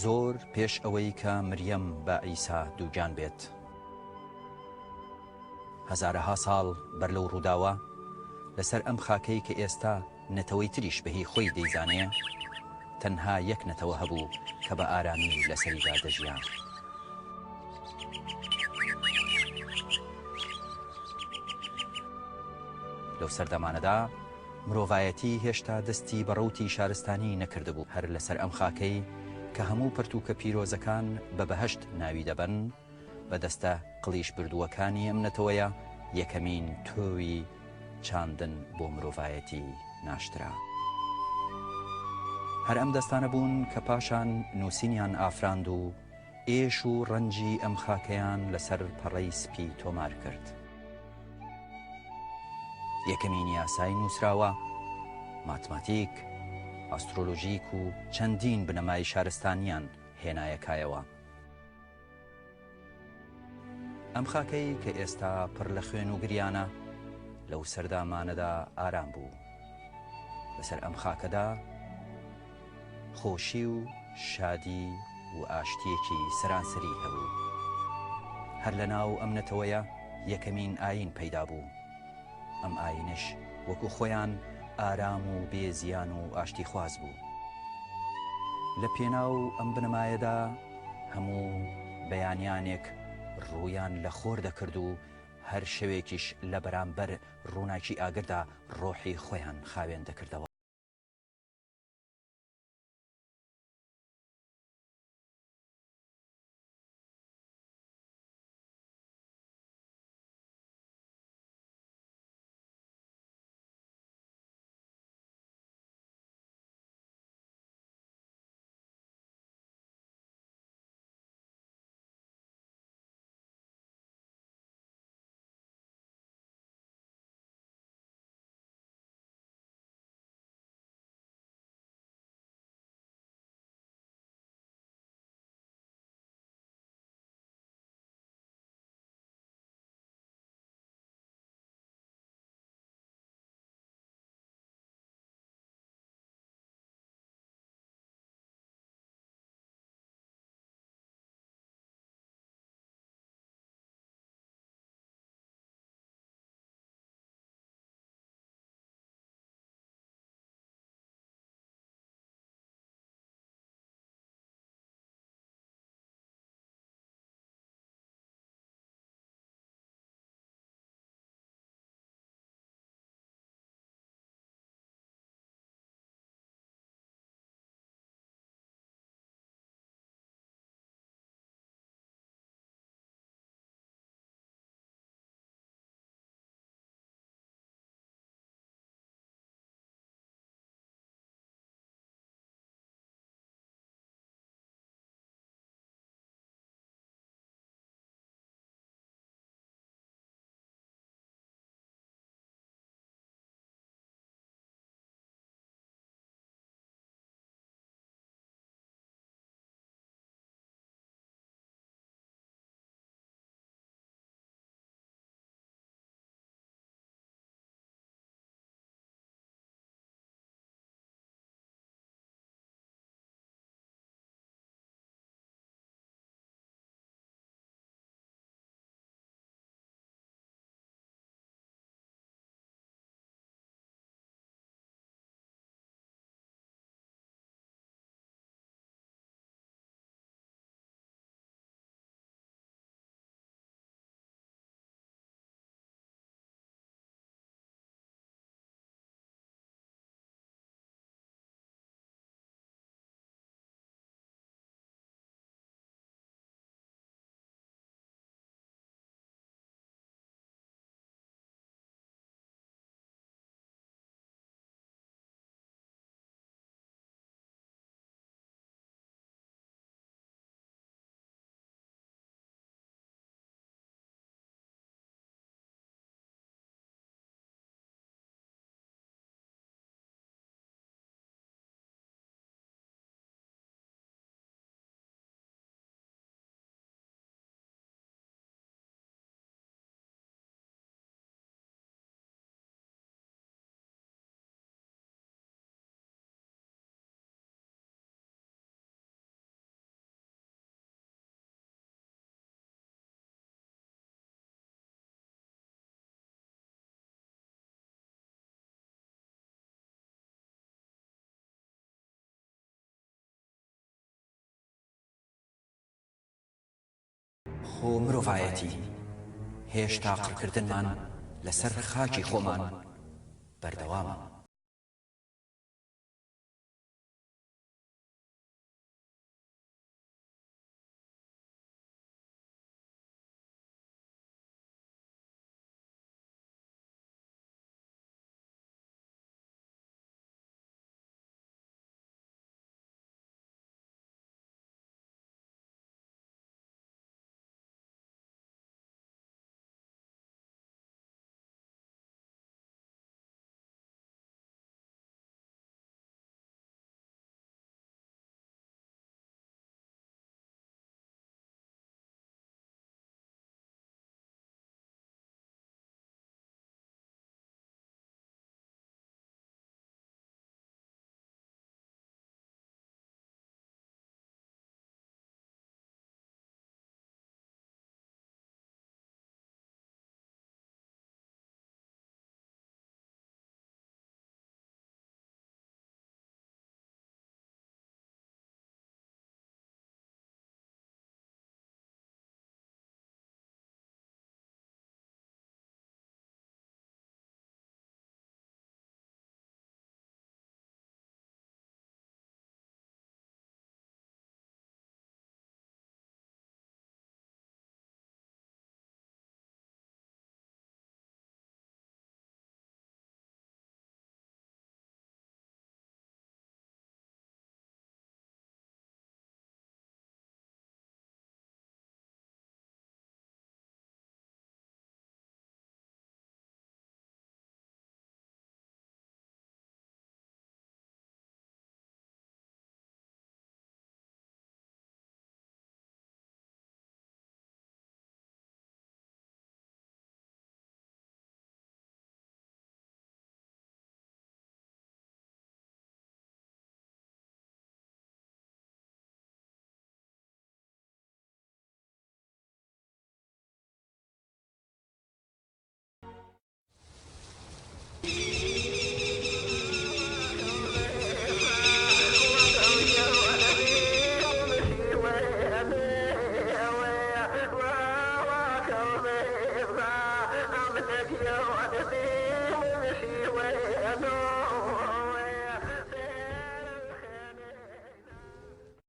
زۆر پێش ئەوەی کە مریەم بە عیسا دووگیان بێت. هەزارەها ساڵ بەر لەو ڕووداوە، لەسەر ئەم خاکەی کە ئێستا نەتەوەی تریش بە هی خۆی دەیزانێ، تەنها یەک نەتەوە هەبوو کە بە ئارامی لەسەریدا دەژیا. لەو سەردەمانەدا مرۆڤایەتی هێشتا دەستی بە ڕەوتی شارستانی نەکردبوو. هەر لەسەر ئەم خاکەی کە هەموو پەرتووکە پیرۆزەکان بە بەهەشت ناوی دەبەن، بە دەستە قڵیش بردووەکانی ئەم نەتەوەیە یەکەمین تۆوی چاندن بۆ مرۆڤایەتی ناشترا. هەر ئەم دەستانە بوون کە پاشان نووسینیان ئافراند و ئێش و ڕەنجی ئەم خاکەیان لەسەر پەڕەی سپی تۆمار کرد. یەکەمین یاسای نووسراوە، ماتماتیک، ئاسترۆلۆژیک و چەندین بنەمای شارستانیان هێنایە کایەوە. ئەم خاکەی کە ئێستا پڕ لە خوێن و گریانە، لەو سەردامانەدا ئارام بوو. بەسەر ئەم خاکەدا خۆشی و شادی و ئاشتییەکی سەرانسەری هەبوو. هەر لە ناو ئەم نەتەوەیە یەکەمین ئایین پەیدا بوو. ئەم ئایینەش وەکو خۆیان ئارام و بێ زیان و ئاشتیخواز بوو. لە پێناو ئەم بنەمایەدا هەموو بەیانیانێک ڕوویان لە خۆر دەکرد و هەر شەوێکیش لە بەرامبەر ڕووناکی ئاگردا ڕۆحی خۆیان خاوێن دەکردەوە. خۆ مرۆڤایەتی، هێشتا قڕکردنمان لەسەر خاکی خۆمان بەردەوامە.